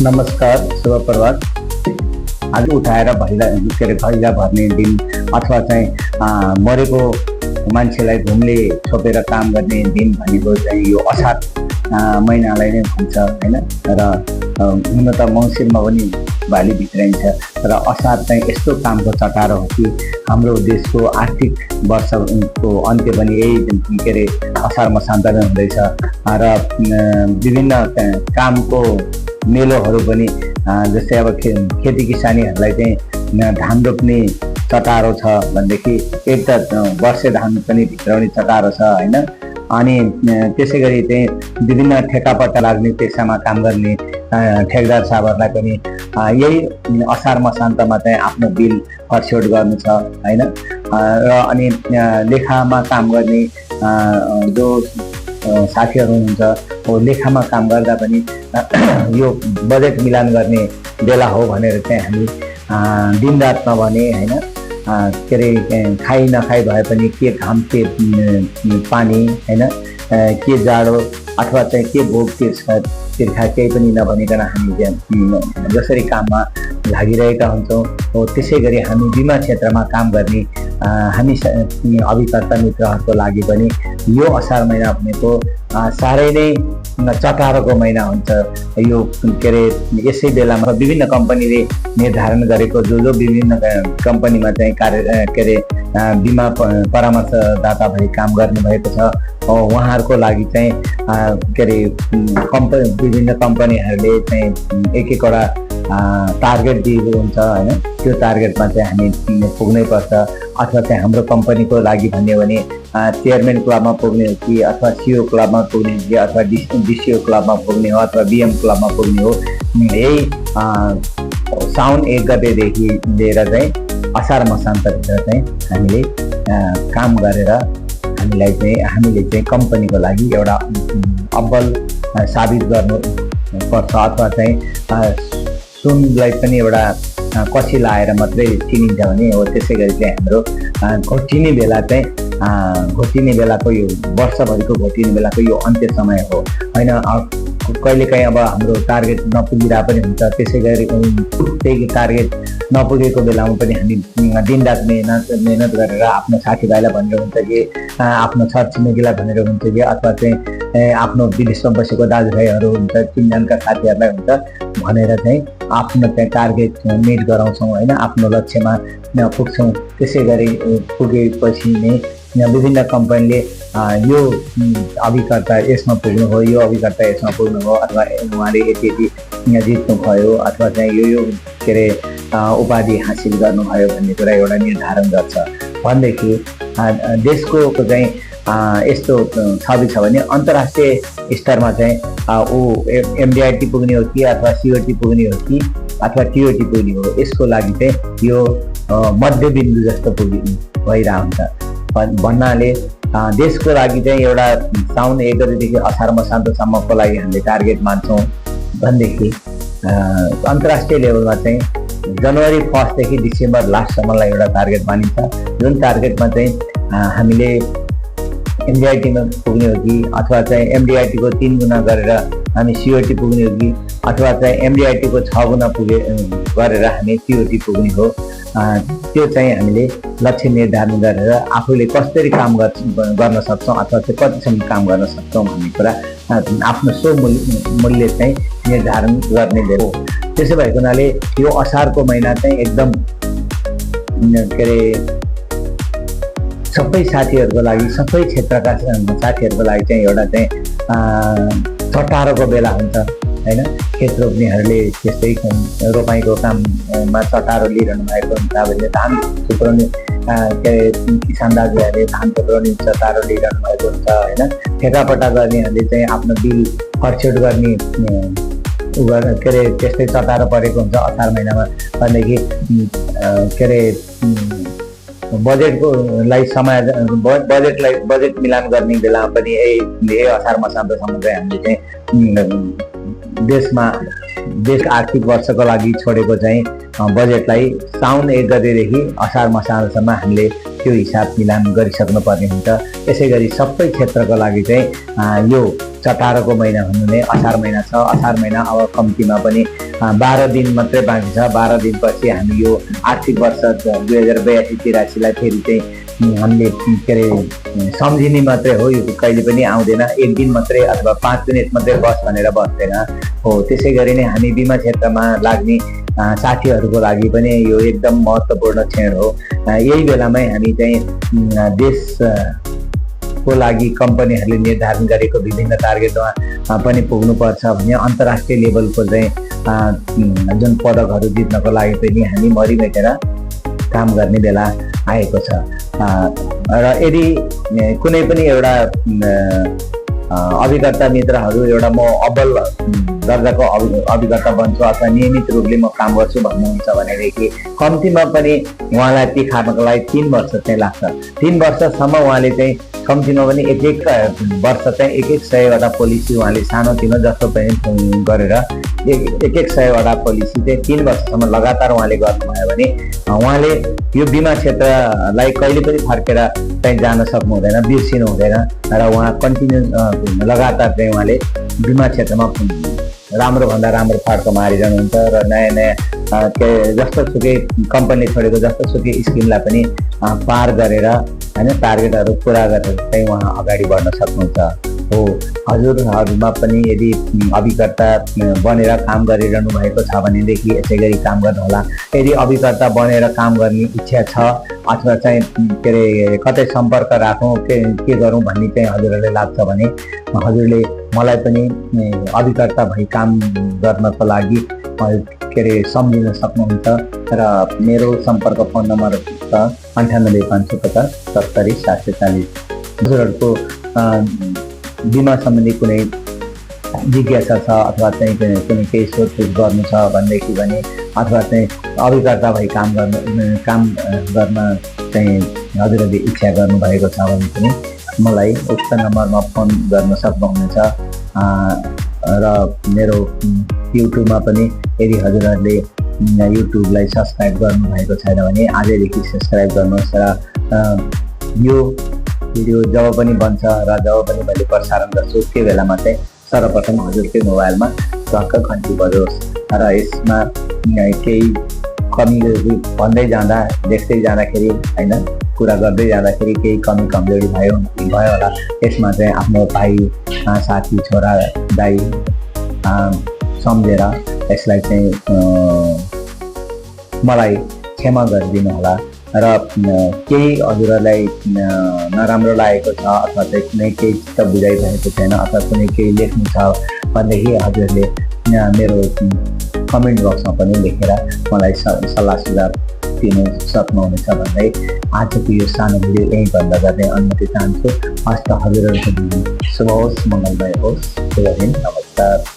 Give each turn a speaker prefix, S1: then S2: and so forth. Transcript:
S1: नमस्कार, शुभ प्रभात। आज उठाएर भैला भर्ने दिन अथवा चाहिँ मरेको मान्छेलाई घुमले छोपेर काम गर्ने दिन भनेको चाहिँ यो असार महिनालाई नै भन्छ हैन। र हुन त मङ्सिरमा पनि बाली भित्राइन्छ, र असार चाहिँ यस्तो कामको चटारो हो कि हाम्रो देशको आर्थिक वर्षको अन्त्य पनि यही के अरे असार मसान्तमै हुँदैछ। र विभिन्न कामको मेलोहरू पनि जस्तै अब खेती किसानीहरूलाई चाहिँ धान रोप्ने चटारो छ भनेदेखि एक त वर्षे धान पनि भित्राउने चटारो छ हैन। अनि त्यसै गरी चाहिँ विभिन्न ठेकापट्टा लाग्ने पेसामा काम गर्ने ठेकदार साहबहरूलाई पनि यही असार मसान्तमा चाहिँ आफ्नो बिल फर्स्योट गर्नु छ हैन। र अनि लेखामा काम गर्ने जो साथीहरू हुनुहुन्छ हो, लेखामा काम गर्दा पनि यो बजेट मिलान गर्ने बेला हो भनेर चाहिँ हामी दिनरात नभने हैन, के अरे खाइ नखाइ भए पनि के घाम के पानी हैन, के जाडो अथवा चाहिँ के भोग के तिर्खा केही पनि नभनिकन हामी जसरी काममा लागिरहेका हुन्छौँ हो, त्यसै गरी हामी बिमा क्षेत्रमा काम गर्ने हामी अभिकर्ता मित्रहरूको लागि पनि यो असार महिना भनेको साह्रै नै चटारोको महिना हुन्छ। यो के अरे यसै बेलामा विभिन्न कम्पनीले निर्धारण गरेको जो विभिन्न कम्पनीमा चाहिँ कार्य के अरे बिमा परामर्शदाता भई काम गर्नुभएको छ उहाँहरूको लागि चाहिँ के अरे विभिन्न कम्पनीहरूले चाहिँ एक एकवटा टार्गेट दिएको हुन्छ हैन। त्यो टार्गेटमा चाहिँ हामी पुग्नै पर्छ। अथवा चाहिँ हाम्रो कम्पनीको लागि भन्यो भने चेयरम्यान क्लबमा पुग्ने हो कि अथवा सिओ क्लबमा पुग्ने हो कि अथवा डिसिओ क्लबमा पुग्ने हो अथवा बिएम क्लबमा पुग्ने हो। यही साउन 1 गतेदेखि लिएर चाहिँ असार मसान्तभित्र चाहिँ हामीले काम गरेर हामीले चाहिँ कम्पनीको लागि एउटा अब्बल साबित गर्नु पर्छ। अथवा चाहिँ सुनलाई पनि एउटा कसी लाएर मात्रै चिनिन्छ भने हो, त्यसै गरी चाहिँ हाम्रो घोटिने बेलाको यो वर्षभरिको घोटिने बेलाको यो अन्त्य समय हो हैन। कहिलेकाहीँ अब हाम्रो टार्गेट नपुगिरहेको पनि हुन्छ, त्यसै गरी त्यही टार्गेट नपुगेको बेलामा पनि हामी दिनरात मेहनत गरेर आफ्नो साथीभाइलाई भनेर हुन्छ कि आफ्नो छरछिमेकीलाई भनेर हुन्छ कि अथवा चाहिँ आफ्नो विदेशमा बसेको दाजुभाइहरू हुन्छ, चिनजानका साथीहरूलाई हुन्छ भनेर चाहिँ आफ्नो चाहिँ टार्गेट मिट गराउँछौँ होइन, आफ्नो लक्ष्यमा पुग्छौँ। त्यसै गरी पुगेपछि नै विभिन्न कम्पनीले यो अभिकर्ता यसमा पुग्नु हो, यो अभिकर्ता यसमा पुग्नु हो, अथवा उहाँले यति जित्नु भयो अथवा चाहिँ यो के अरे उपाधि हासिल गर्नुभयो भन्ने कुरा एउटा निर्धारण गर्छ भनेदेखि देशको चाहिँ यस्तो छवि छ भने अन्तर्राष्ट्रिय स्तरमा चाहिँ ऊ एमडिआइटी पुग्ने हो कि अथवा सिओटी पुग्ने हो कि अथवा टिओटी पुग्ने हो, यसको लागि चाहिँ यो मध्यबिन्दु जस्तो भइरहेको हुन्छ भन्नाले देशको लागि चाहिँ एउटा साउन 1 गतेदेखि असार मसान्तसम्मको लागि हामीले टार्गेट मान्छौँ भनेदेखि अन्तर्राष्ट्रिय लेभलमा चाहिँ जनवरी 1 देखि डिसेम्बर लास्टसम्मलाई एउटा टार्गेट मानिन्छ। जुन टार्गेटमा चाहिँ हामीले एमडिआइटीमा पुग्ने हो कि अथवा चाहिँ एमडिआइटीको 3 गुणा गरेर हामी सिओटी पुग्ने हो कि अथवा चाहिँ एमडिआइटीको 6 गुणा गरेर हामी टिओटी पुग्ने हो। त्यो चाहिँ हामीले लक्ष्य निर्धारण गरेर आफूले कसरी काम गर्न सक्छौँ अथवा चाहिँ कतिसम्म काम गर्न सक्छौँ भन्ने कुरा आफ्नो मूल्य चाहिँ निर्धारण गर्ने हो। त्यसो भएको हुनाले यो असारको महिना चाहिँ एकदम के अरे सबै साथीहरूको लागि, सबै क्षेत्रका साथीहरूको लागि चाहिँ एउटा चाहिँ चटारोको बेला हुन्छ हैन। खेत रोप्नेहरूले त्यस्तै रोपाइँको काममा चटारो लिइरहनु भएको हुन्छ। अब धान थुप्राउने के अरे किसान दाजुहरूले धान थुप्राउने चटारो लिइरहनु भएको हुन्छ हैन। ठेकापट्टा गर्नेहरूले चाहिँ आफ्नो बिल फर्स्योट गर्ने के अरे त्यस्तै चटारो परेको हुन्छ असार महिनामा भनेदेखि के अरे बजेट मिलान गर्ने बेलामा पनि यही असार मसान्तसम्म चाहिँ हामीले चाहिँ देशको आर्थिक वर्षको लागि छोडेको चाहिँ बजेटलाई साउन 1 गतेदेखि असार मसालसम्म हामीले त्यो हिसाब मिलान गरिसक्नुपर्ने हुन्छ। यसै गरी सबै क्षेत्रको लागि चाहिँ यो 18को महिना भन्नु नै असार महिना छ। असार महिना अब कम्तीमा पनि 12 दिन मात्रै बाँकी छ। 12 दिनपछि हामी यो आर्थिक वर्ष 2082-83लाई फेरि चाहिँ हामीले के अरे सम्झिने मात्रै हो, यो कहिले पनि आउँदैन। 1 दिन मात्रै अथवा 5 मिनट मात्रै बस भनेर बस्दैन हो। त्यसै गरी नै हामी बिमा क्षेत्रमा लाग्ने साथीहरूको लागि पनि यो एकदम महत्त्वपूर्ण क्षण हो। यही बेलामै हामी चाहिँ देशको लागि कम्पनीहरूले निर्धारण गरेको विभिन्न टार्गेटमा पनि पुग्नुपर्छ भने अन्तर्राष्ट्रिय लेभलको चाहिँ जुन पदकहरू जित्नको लागि पनि हामी मरिमेटेर काम गर्ने बेला आएको छ। र यदि कुनै पनि एउटा अभिकर्ता मित्रहरू एउटा म अब्बल दर्जाको अभिकर्ता बन्छु अथवा नियमित रूपले म काम गर्छु भन्नुहुन्छ भनेदेखि कम्तीमा पनि उहाँलाई तिखार्नको लागि 3 वर्ष चाहिँ लाग्छ। 3 वर्षसम्म उहाँले चाहिँ कम्तीमा पनि एक वर्ष चाहिँ एक 100वटा पोलिसी उहाँले सानोतिनो जस्तो पनि गरेर एक 100वटा पोलिसी चाहिँ 3 वर्षसम्म लगातार उहाँले गर्नुभयो भने उहाँले यो बिमा क्षेत्रलाई कहिले पनि फर्केर चाहिँ जान सक्नु हुँदैन, बिर्सिनु हुँदैन र उहाँ कन्टिन्यू लगातार चाहिँ उहाँले बिमा क्षेत्रमा राम्रो भन्दा राम्रो फाड्को मारिरहनुहुन्छ र नयाँ नयाँ जस्तो सुकै कम्पनीले छोडेको जस्तो सुकै स्किमलाई पनि पार गरेर होइन टार्गेटहरू पुरा गरेर चाहिँ उहाँ अगाडि बढ्न सक्नुहुन्छ हो। हजुरहरूमा पनि यदि अभिकर्ता बनेर काम गरिरहनु भएको छ भनेदेखि यसै गरी काम गर्नुहोला। यदि अभिकर्ता बनेर काम गर्ने इच्छा छ अथवा चाहिँ के अरे कतै सम्पर्क राखौँ के गरौँ भन्ने चाहिँ हजुरहरूले लाग्छ भने हजुरले मलाई पनि अभिकर्ता भई काम गर्नको लागि के अरे सम्झिन सक्नुहुन्छ र मेरो सम्पर्क फोन नम्बर छ 98 550 70 740। हजुरहरूको बिमा सम्बन्धी कुनै जिज्ञासा छ अथवा चाहिँ कुनै केही सोधपुछ गर्नु छ भनेदेखि भने अथवा चाहिँ अभिकर्ता भई काम गर्न चाहिँ हजुरहरूले इच्छा गर्नुभएको छ भने पनि मलाई उक्त नम्बरमा फोन गर्न सक्नुहुनेछ। र मेरो युट्युबमा पनि यदि हजुरहरूले युट्युबलाई सब्सक्राइब गर्नुभएको छैन भने आजैदेखि सब्सक्राइब गर्नुहोस् र यो भिडियो जब पनि बन्छ र जब पनि मैले प्रसारण गर्छु त्यो बेलामा चाहिँ सर्वप्रथम हजुरकै मोबाइलमा टक्क घन्टी बजोस् र यसमा केही कमी भन्दै जाँदा देख्दै जाँदाखेरि होइन कुरा गर्दै जाँदाखेरि केही कमी कमजोरी भयो होला यसमा चाहिँ आफ्नो भाइ साथी छोरा दाइ सम्झेर यसलाई चाहिँ मलाई क्षमा गरिदिनु होला र केही हजुरहरूलाई नराम्रो लागेको छ अथवा चाहिँ कुनै केही चित्त बुझाइरहेको छैन अथवा कुनै केही लेख्नु छ भनेदेखि हजुरहरूले मेरो कमेन्ट बक्समा पनि लेखेर मलाई सल्लाह सुझाव दिनु सक्नुहुनेछ भन्दै आजको यो सानो भिडियो यहीँ बन्द गर्ने अनुमति चाहन्छु। हस्त हजुरहरूको दिन शुभ होस्, मङ्गलमय होस्। शुभ दिन, नमस्कार।